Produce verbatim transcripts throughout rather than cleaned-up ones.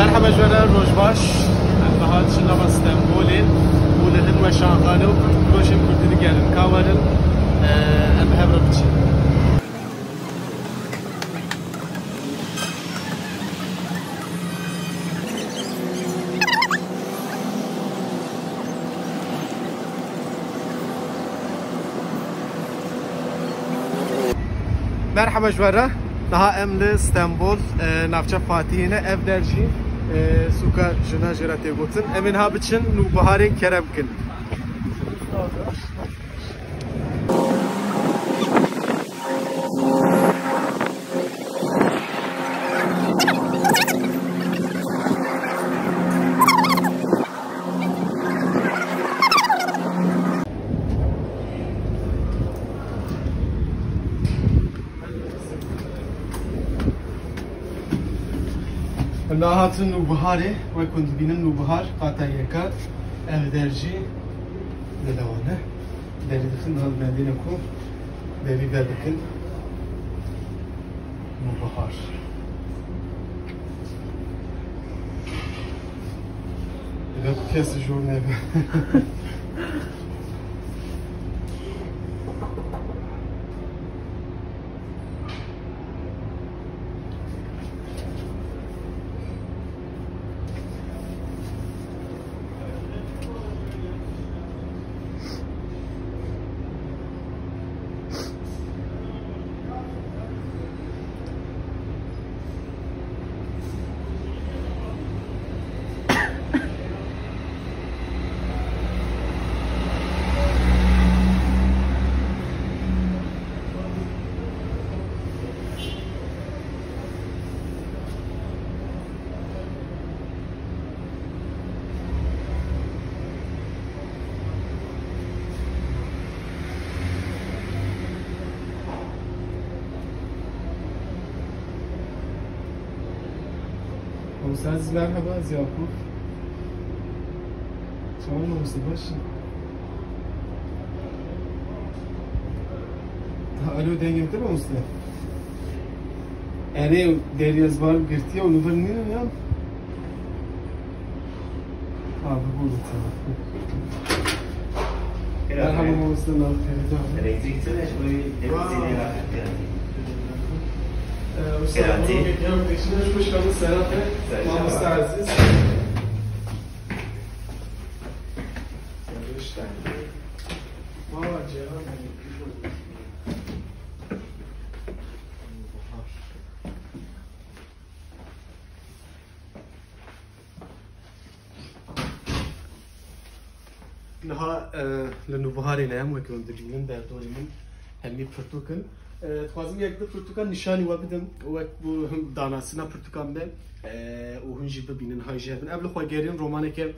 Merhaba ji we re, roj baş. Em niha diçin nava Stenbolê û li hin weşanxane û firoşên kurdî digerin. Ka werin, e, em bi hev re biçin. Merhaba ji we re. Niha em li Stenbol, e, navça Fatihê ne. Ev der jî, e, sûka jina jê re tê gotin. Em ê niha biçin nûbiharên kerem bikin. Em niha hatin nûbiharê, wek hûn dibînin nûbihar qata yeka, ev der jî li dewan e. Derî dixin, niha bendîne ku derî vedikin. Nûbihar. Dibe ku kes jor nebe. Mamoste Aziz, merhaba, ez Yakup. Çawa mamoste, baş î? Ha, alo, dengê te mamoste. Erê, deriyê ez bar girtiye û li vir nînin ya. Abi, bu da tamam. Merhaba, mamoste, ne yapıyorsun? Elektrik çene, şurayı hep seni rahat yani. Ee, usta, Selahattin. Bunu bekliyorum. Peşinde şu hoş geldin, Serhat Bey. Serhat. Mamoste Aziz. Valla Ceyhan Bey. Niha, e, li nûbiharê ne em, wek hûn dibînin, derdorê min hemî pirtûk in. E, dixwazim yek du pirtûkan nîşanî we bidim, wek bû him danasîna pirtûkan be, e, û hûn jî bibînin, hay jê hebin. Ev li xwe gerîn romaneke,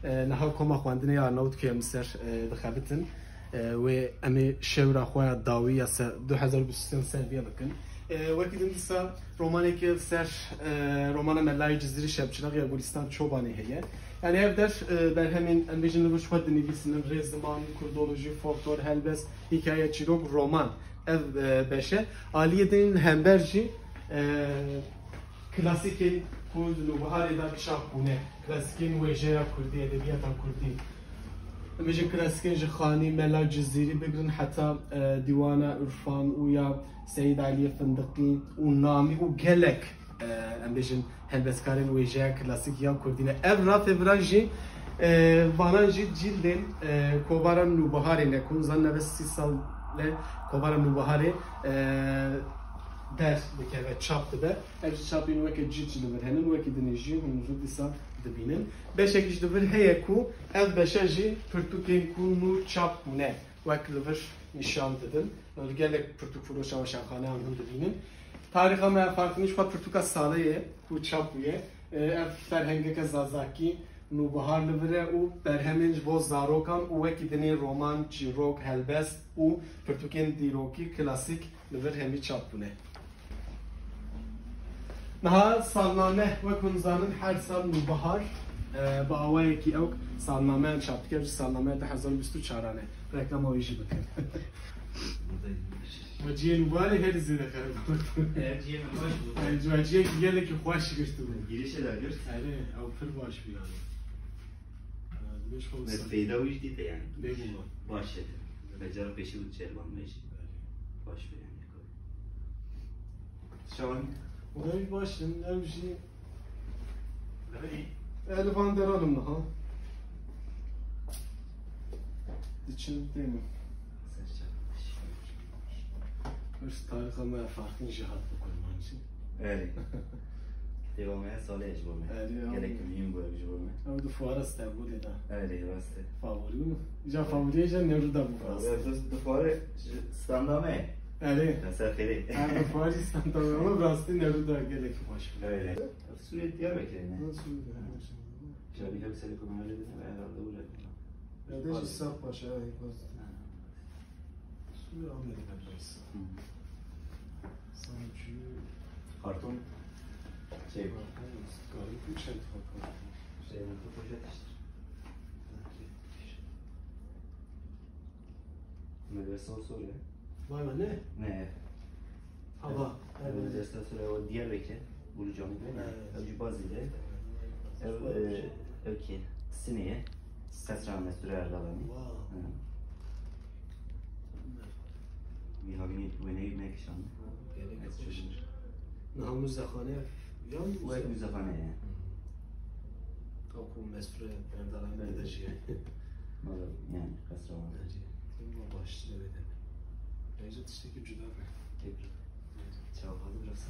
e, niha koma xwendinê ya Arnavut ku em li ser, e, dixebitin. E, wê em ê şewra xwe ya dawî ya se-, du hezar û bîst û sê ser vê bikin. E, wekî din dîsa romanekê ser, e, romana Melayê Cizîrî Şevçirak ya Gulîstan Çobanê heye. Yani ev der, e, berhemên em bêjin li roj xwe dinivîsinin, rê ziman, kurdolojî, folklor, helbest, hikaye, çîrok, roman. Ev, e, beşe. Aliyê din li hember jî, e, klasîkên ku di nûbiharê de çap bûne. Klasîkên wêjeya kurdî, edebiyata kurdî. Em bêjin klasikên ji Xanî, Mela Cizîrî bigirin heta, e, Dîwana Urfan û ya Seyîd Eliyê Findiqî û Namî û gelek, e, em bêjin helbestkarên wêjeya klasîk ya kurdî ne. Ev rafê vira jî, e, vanan jî cîldên, e, kovara Nûbiharê ne. Ku hûn zanin nebe sî sal e kovara Nûbiharê, e, der dikeve, çap dibe. Ev jî çapên weke cît jî li vir henin, wekî dinê jî hûn li vir dîsa dibînin. Beşekî ji li vir heye ku ev beşe jî pirtûkên ku nû çap bûne, wek li vir nîşan didin. Li gelek pirtûkfiroşa weşanxaneyan hûn dibînin. Tarîxa me ya farqî nî ji xwe pirtûka salê ye ku çap bûye. E, ev ferhengeke zazakî, nûbihar li vir e û berhemên ji bo zarokan û wekî dinê roman, çîrok, helbest û pirtûkên dîrokî klasîk li vir hemî çap bûne. Niha salname, wek hûn zanin, her sal nûbihar, e, bi awayekî ewk salnameyan çap dike, ji salnameya du hezar û bîst û çaran e. Reklama wî jî bikin. Haciyên Mubarê herî zêde qerebalix bû. Haciyên baş bû. Yani, haciyek gelekî xweş girtibû. Girişê de girt. Erê, ew pir baş bû yani. Ee, beş xwe Ne feyda wî jî dîte yani. Bêguman. Baş e. Becara pêşî û çervan me jî. Baş be yani. Şawan. Ew jî baş in, ew jî Li van deran in niha. Diçin tênin. Serçe. Hişt tarîxa me Farqîn jî hat bi kurmancî. Erê. Kitêba me ya salê ji bo me. Erê, Gelek erê. Muhîm bû ev ji bo me. Ew di fuara Stenbolê de. Erê, rast e. Favorî bû. Îja favoriyê jî Newrûda bû rast. Ew di fuarê ji standa me. Erê. Te ser xêrê. Her di fuarî standa me ama rastî Newrûda gelek xweş bû. Erê. Sûrê Diyarbekirê ne? Ha, Sûrê Diyarbekirê. Şabî hep serê komentarê dine ve herhalde öyle. Ya de jî saf baş, evet, baş. Ha. Sûrê Amedê ne biraz. Hı. Sanki Karton şey. Karton, karton, üç tane karton. Şey, bu poşet işte. Belki. Medrese o soruyor. Vay be, ne? Ne? Hava. Evet. Medrese soruyor, o Diyarbekir. Ulu Cami değil mi? Evet. Ev Cibazî de. Evet. Ev, e, ev ki, Sineye. Kasra Mesut Erdalan'ı. Wow. Hı. Vî havînê wêneyî me kişand. Gelek xweş. Niha muzexane yan Wek muzexane ye. Ew ku Mesûre Erdalanî de jî ye. Mala, yani, qesra wan. Bence. Tim baş, evet, evet. Bence tiştekî cuda be. Çawa biraz.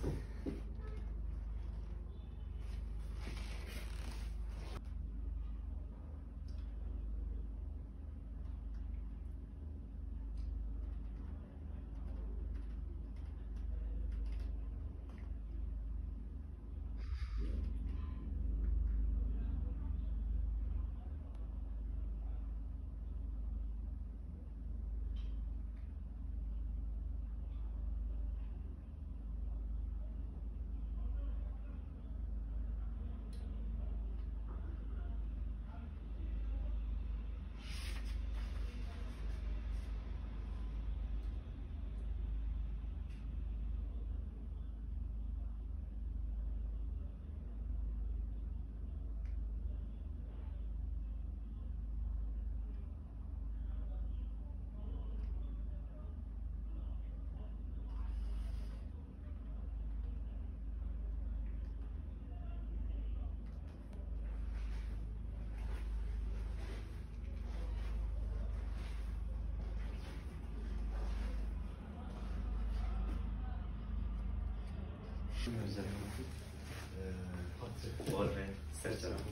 Şunu özel. Ee, Var be, ser tarafı.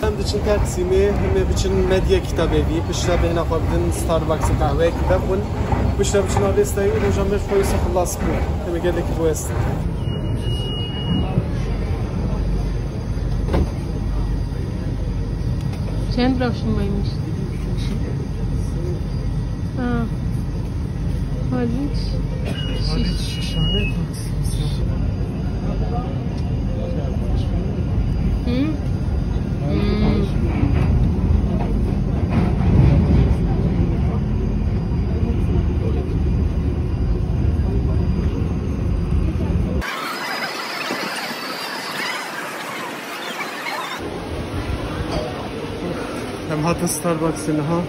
Em diçin Teksîmê, himê biçin Medya Kitabê vî, piştre bêhna xwe bidin Starbucksê qehweyekî vexwin, piştre biçin Avestayê û roja me ji xwe wisa xilas bû. Himê gelekî xweş. Çend rewşin maymiş? Ha. Haliç. Haliç şişhane. Hı? Hmm. Em hatin Starbucksê niha.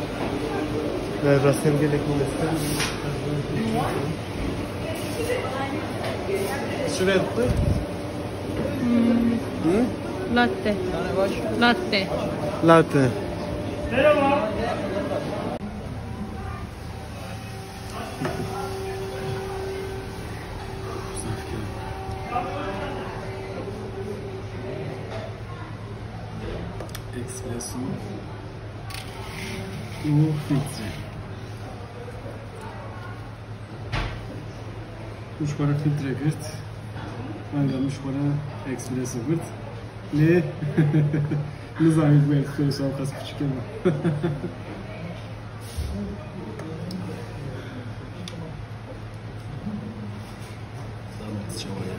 Ve rastî em gelek mezin. Çi vê dixwî? Hmm. Hı? Latte. Latte. Latte. Espresso û filtre. Min ji xwe re filtre girt. Manga min ji xwe re ekspreso girt. Lê nizanî ku ekspreso ew qas piçik e. Zahmet çawa ye?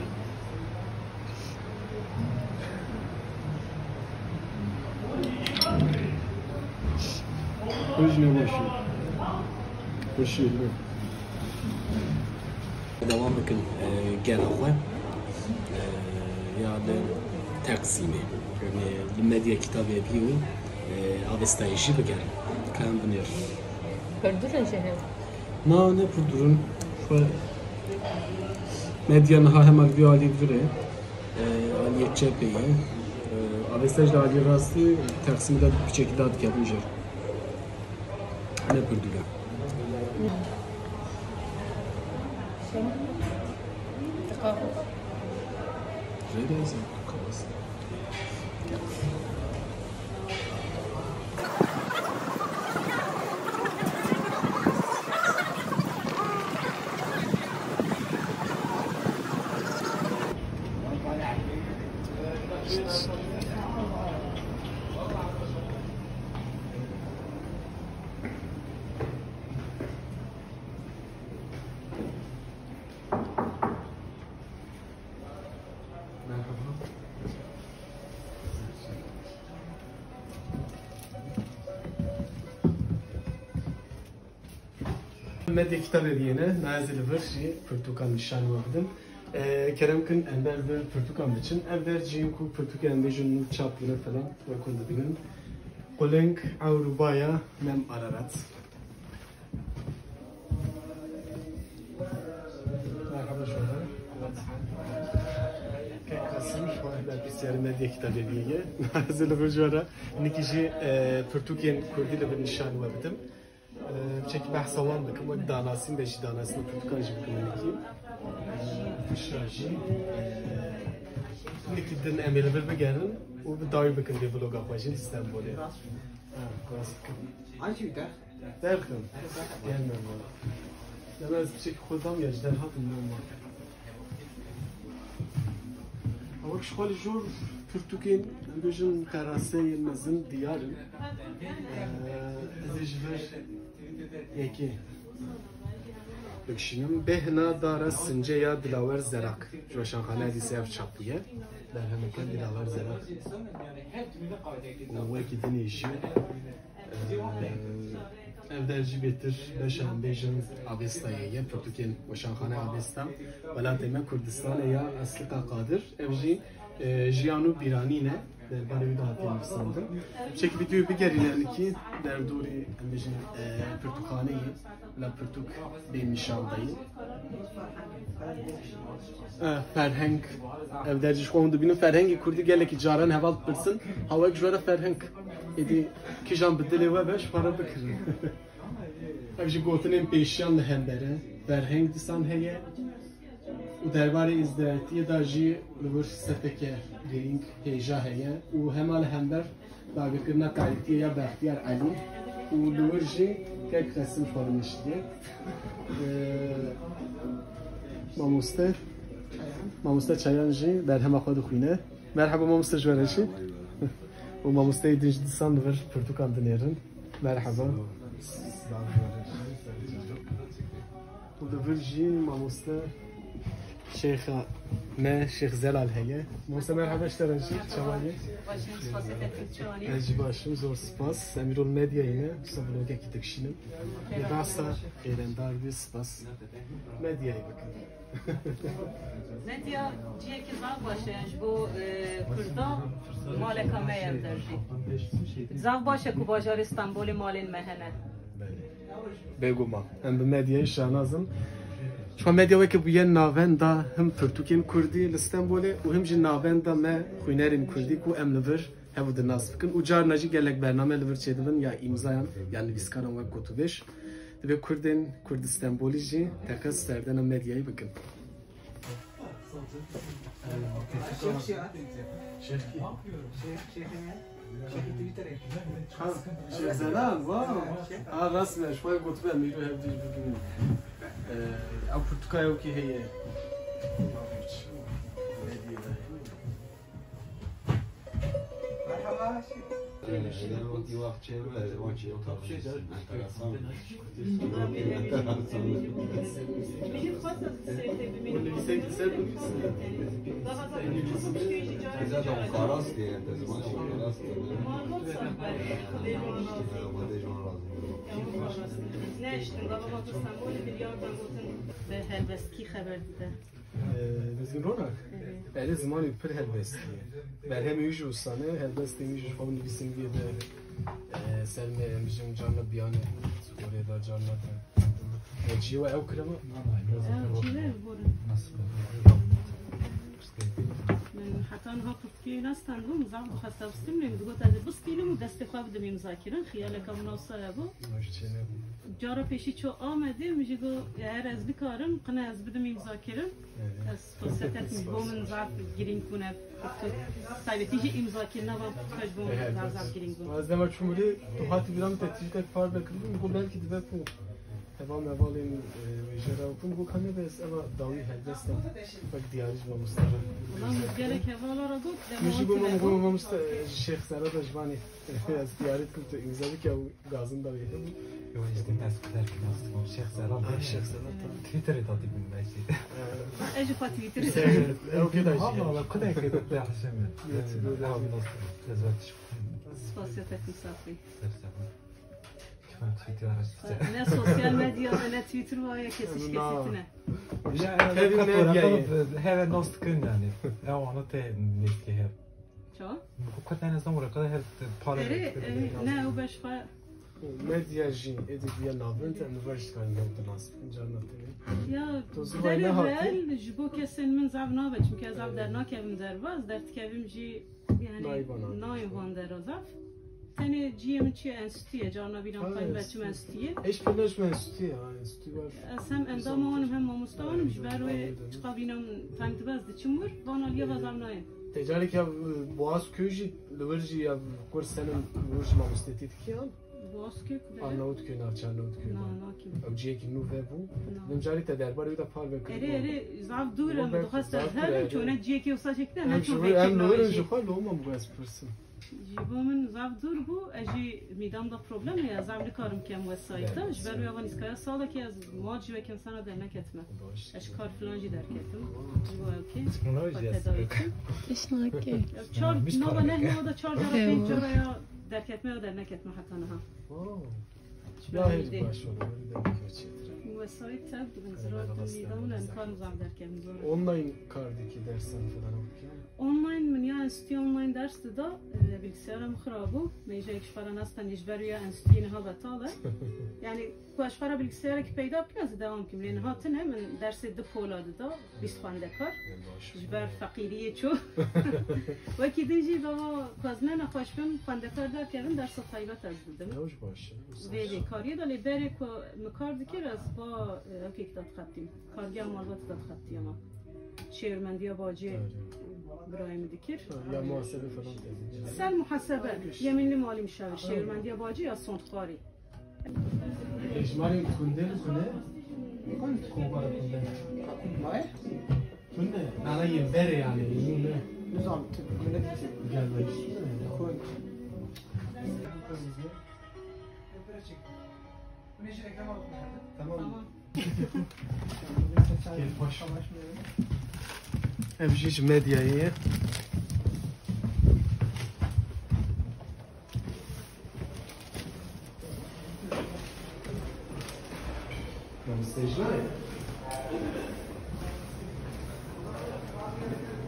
Xweş ne baş e. Xweşî. Dewam bikin, e, gela xwe, e, ya li Teqsîmê. Yanî li medya kitabê bî û, e, avestayê jî bigerin. Ka em binêrin. Pir dûr in jê hev. Na, ne pir dûr in. Xwe medya niha hema li vî alî vir e. E, aliyê çepê ye. E, avesta jî li aliyê rastî Teqsîmê de piçekî dadikevin jêr. Ne pir dûr e. Rêdayî sen kawas. Merhaba. Medya kitabê bîyene, na ez ê li vir jî pirtûkan nîşan we bidim. E, kerem kin em ber bi pirtûkan biçin. Ev der cihê ku pirtûkê em bêjin nû çap bûne falan, we ku dibînin. Quling Ewrûbaya Mem Ararat. Merhaba ji we re. Kek Qasim, ji we re berpirsiyarê Medya Kitabê bîye. Ez ê li vir ji we re nikî jî, e, pirtûkên kurdî li vir nîşan we bidim. E, piçekî behsa wan bikim, wek danasîn de jî danasîna pirtûkan jî bikim nikî. E, piştre jî, e, nikî din em ê li vir bigerin û bi dawî bikin vê vloga xwe jî li Stenbolê. Ha, rast dikim. Derxim. Gelme bana. Ya ben piçek xwe dam ya, ji derhatim normal. Ama şu hal jor pirtûkên, em bêjin, qeraseyên mezin diyar in. Ee, ez ê ji vir yekê bikişînim. Bêhna dara since ya Dilawer Zerak. Ji Weşanxaneya Lîse ev çap bûye. Berhemeke Dilawer Zerak. Û wekî dinê jî, e, ev der jî bêtir beşa em bêjin Avestayê ye, pirtûkên Weşanxane Avesta Welatê Me Kurdistanê ya Esliqa Qadir. Ev jî, e, jiyan û bîranî ne, derbarê wî de hatiye nivîsandin. Çek vîdeoyê bigerîne nikî derdorê, em bêjin, e, pirtûkxaneyê. La pirtûk bê nîşan dayî. Eh, ferheng. Ev der jî ji xwe hûn dibînin. Ferhengê kurdî gelekî caran heval dipirsin, ha wek ji we re ferheng. Êdî kijan bi dilê we be, ji xwe re bikirin. Ev jî gotinên pêşiyan li hember e. Ferheng disan heye. Û derbarê îzdiretiyê de jî li wir sefeke girîng hêja heye û hema li hember dagirkirina tarîxiyê ya Bextiyar Elî û li wir jî kek Qesim xwe biniştiye. Ee, mamoste, mamoste Çayan jî berhema xwe dixwîne. Merhaba mamoste ji we re jî. Û mamosteyê din jî disan li vir pirtûkan dinêrin. Merhaba. Û li vir jî mamoste Şêxa me, Şêx Zelal heye. Mamoste merhaba ji te re jî, çawa yî? Başım, spas, efendim, çawa yî? Ez jî baş im, zor spas. Em îro li medyayê ne, wisa vlogekî dikişînim. Lê behsa hêrendar bî, spas. Medyayê bikin. Medya cihekî zaf baş e ji bo, e, Kurda, maleka me ye ev der jî. Zaf baş e ku bajarê Stenbolê malên me hene. Bêguman. Em bi medyayê şanaz in. Çima medya weke bûye navenda him pirtûkên kurdî li Stenbolê û him jî navenda me xwînerên kurdî ku em li vir hev û di nas bikin. Û carna jî gelek bername li vir çêdibin ya îmzayan ya nivîskaran wek gotûbêj. Divê kurdên Kurd li Stenbolî jî teqez serdana medyayê bikin. Şêx kî? Ha, Şêx Zelal, wow. Ha, rast me, ji xwe gotibe, em îro hevdî jî bibînin. Ee, ew pirtûka ew kî heye. Merhaba. Ee, wekî wextê ve, wekî ew enteresan. Bi helbestkî xeber dide. Ee, Mizgîn Ronak? Evet. Erê, zimanê pir helbestî ye. Berhemê wî jî wisa ne, helbestên wî jî xwe nivîsên wî de, e, ser me, em jî carna biyane, orê da carna te. Ew çi ye, ew kirema? Ew çi ye, bor. Min heta niha pirtûkê nestendibû, min zaf dixwest ew bistînim, min digot ez ê bistînim û destê xwe bidim îmzakirin, xiyaleka min wisa hebû. Ew jî çênebû. Cara pêşî çû Amedê, min jî got, her ez bikarim, qine ez bidim îmzakirin. Evet. Ez xwesetek ji bo min zaf girîng bûne. Taybetî jî îmzakirina van pirtûka ji bo min zaf, zaf girîng bû. Ez dema çûm li, tu hatî bîra min te tiştek parve kiribû, min got belkî dibe ku heval mevalên, e, wê jê re û min got ka nebe ez eva dawî helbestem wek diyarî ji mamoste re. Wela min gelek hevala re got, dema Min jî got, min got, mamoste, e, ji Şêx Serra de ji vanê. Ez diyarî dikim tu îmza bike û gazin da wê hebû. Yo, ez dê dest kuder kim, ez dikim Şêx Serra. Ha, Şêx Serra, tamam. Twitterê da dibînim belkî. Ee, Ez ji xwe Twitter. Ew kê da jî. Allah Allah, kudek kê de hişeme. Yetî bu da. Allah Allah, ez vetiş. Spasiya te misafirî. Ser ser. Kim Twitter araştıracak? Ne sosyal medya, ne Twitter var ya, kesî kesî tine. Ya, Kevin ya, Medya ya, ye. Heve nas dikin yani. Ya, onu te nêzîkî hev. Çawa? Bu kadar en azından oraya kadar her para Erê, e, ne, ew beş xwe. Medya jî êdî bûye navend, em li vaj dikarin gel bi nas bikin, carna tê. Ya, Tu ziman derê nehatî? Reel ji bo kesên min zaf nabe, çimkî ez zaf dernakevim derva, ez derdikevim jî, yani, Nayê van nayê van dera zaf. Tenê ciyê min çi ye, enstitû ye, carna bînan Ha, xweyim ve çim enstitû. Enstitû ye. Eş pênaş me enstitû ye, ha, enstitû var. Ez hem endama wan im, hem mamosta wan im, ji ber wê çiqa bînan teng dibe ez diçim wir, van aliye ve zam nayê. Te careke ya Boğazköy jî, li wir jî ya kur senin wir jî mamostetî dikiyan? Boğazköy ku de? Arnavutköy, navçe Arnavutköy. Na, nakim. Ew ciyekî nû vebû. Na. Min carî te derbarê wî de parve kir. Erê, erê, zaf dûr e, min dixwest ez herim, çone ciyekî wisa çekte, ne çû vekir. Em li wir in ji xwe, loma min got ez pirsim. Ji bo min zaf dûr bû, ez jî mîdam da problem heye, ez zaf nikarim kem wesayîta. Ji ber wê ava nîskaya salekê ez mat jî weke insana derneketime. Baş. Ez ji kar filan jî derketim. Ji bo ew kê. Teknoloji xwe tedawî kim. Tişnakê. Çar, nava neh nava da çar cara, pênc cara ya derketme ya derneketme heta niha. Oo. Ya herî baş oldu, herî de çêtir. Wesayît te dibin ziratim mîdam em karim zaf derketim zor. Online kar dikî, dersan filan okey. Online min ya enstitû online ders dida, e, bilgisayara min xirab bû. Me îja yek ji xwe re nestenî ji ber ya enstitûyê niha betal e. Yani ku ez ji xwe re bilgisayarekî peyda bikim ez ê dewam bikim. Lê niha tune min dersê di pola dida, bîst xwendekar. Ji ber feqîriyê çû. Wekî din jî gava ku ez ne nexweş bim, xwendekar derkevin, dersa taybet ez didim. Ew jî baş e. Vê vê kariyê de lê berê ku min kar dikir ez ba, e, ew kêk de dixebitîm. Kargeha malbatê de dixebitiyama. Şêwirmendiya bacê birayê min dikir. Ya muhasebe falan tezî. Ser muhasebe, yemînli malî müşawir, şêwirmendiya bacê ya sondxwarî. Hejmarê kunde li kune? Kovara kunde. Kunde? Nana yê berê yani, yê ne? Nizam, tu kunde. Gel bak. Kund. Tamam. Tamam. Ev jî ji medyayê ye.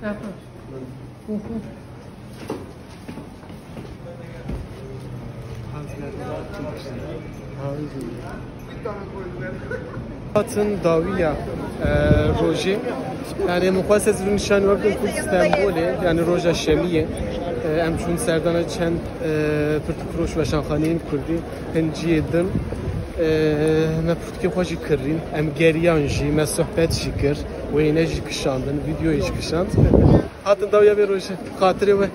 Aha. Hı hı. Hatin dawiya, e, rojê. Yani, min xwest ez vî nîşanî we bidim ku Stenbolê, yani roja şemiyê, e, em çûn serdana çend, e, pirtûkfiroş weşanxaneyên kurdî, hin cihê din, e, me pirtûkê xwe jî kirîn, em geriyan jî, me sohbet jî kir, wêne jî kişandin, vîdeoyê jî kişand. Hatin dawiya vê rojê, xatirê we.